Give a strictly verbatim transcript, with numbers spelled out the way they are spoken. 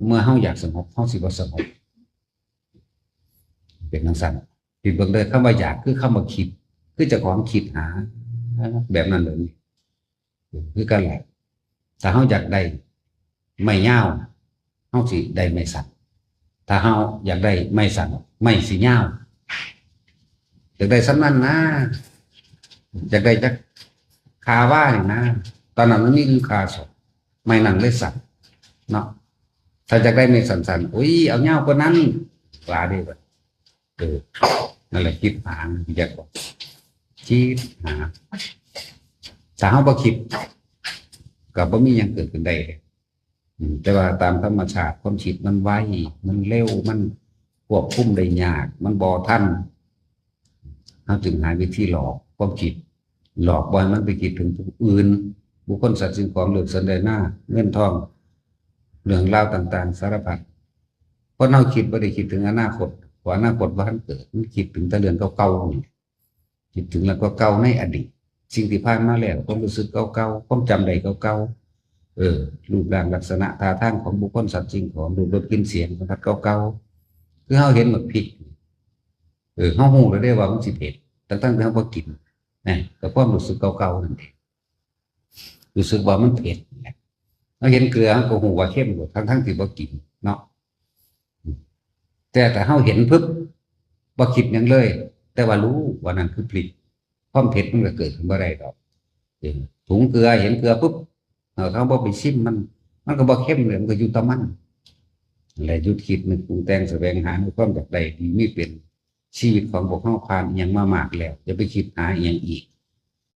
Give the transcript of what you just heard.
เมื่อเฮาอยากสงบ เฮาสิบ่สงบ เป็นจั่งซั้น คิดเบิ่งเด้อ คำว่าอยากคือคำว่าคิด คือเจ้าของคิดหา แบบนั้นเลย คือกันแหละ ถ้าเฮาอยากได้ไม้ยาว เฮาสิได้ไม้สั้น ถ้าเฮาอยากได้ไม้สั้น ไม้สิยาว อยากได้ส่ำนั้นนะ อยากได้จักคาว่านี่นะ ตอนนั้นมันมีอยู่คาสอง ไม้นั้นเลยสั้นเนาะ ถ้าอยากได้ไม้สั้นๆ อุ้ย เอายาวกว่านั้น ว่าเด้บัด เออ นั่นแหละ คิดหา อยากบอก คิดหา ถ้าเฮาบ่คิด ก็บ่มีหยังเกิดขึ้นได้เลย อืม แต่ว่าตามธรรมชาติความคิดมันไว มันเร็ว มันควบคุมได้ยาก มันบ่ทัน เฮาจึงหาวิธีหลอกความคิด หลอกบ่ให้มันไปคิดถึงผู้อื่น บุคคล สัตว์ สิ่งของ เลือกสรรได้หน้า เงินทอง เรื่องราวต่างๆ สารพัด เพราะเฮาคิดบ่ได้คิดถึงอนาคต เพราะอนาคตบ่ทันเกิด มันคิดถึงแต่เรื่องเก่าๆ นี่ คิดถึงเรื่องเก่าๆ ในอดีต สิ่งที่ผ่านมาแล้ว ความรู้สึกเก่าๆ ความจำได้เก่าๆ เออ รูปร่างลักษณะท่าทางของบุคคล สัตว์ สิ่งของ รูปรสกลิ่นเสียงสัมผัสเก่าๆ คือเฮาเห็นหมากพริก เออ เฮาฮู้แล้วเด้ว่ามันสิเผ็ด ทั้งๆ ที่เฮาบ่กิน นะ ก็ความรู้สึกเก่าๆ นั่นเอง รู้สึกว่ามันเผ็ดนะ เฮาเห็นเกลือ เฮาก็ฮู้ว่าเค็มโลด ทั้งๆ ที่บ่กินเนาะ แต่ถ้าเฮาเห็นปุ๊บ บ่คิดหยังเลย แต่ว่ารู้ว่านั่นคือพริก ความเผ็ดมันก็เกิดขึ้นบ่ได้ดอก เออ ถุงเกลือ เห็นเกลือปุ๊บ เออ เฮาบ่ไปชิมมัน มันก็บ่เค็มเลย มันก็อยู่แต่มัน นั่นแหละ หยุดคิดนึกปรุงแต่ง แสวงหาในความอยากได้ดีมีเป็น ชีวิตของพวกเฮาผ่านอิหยังมามากแล้ว อย่าไปคิดหาอิหยังอีก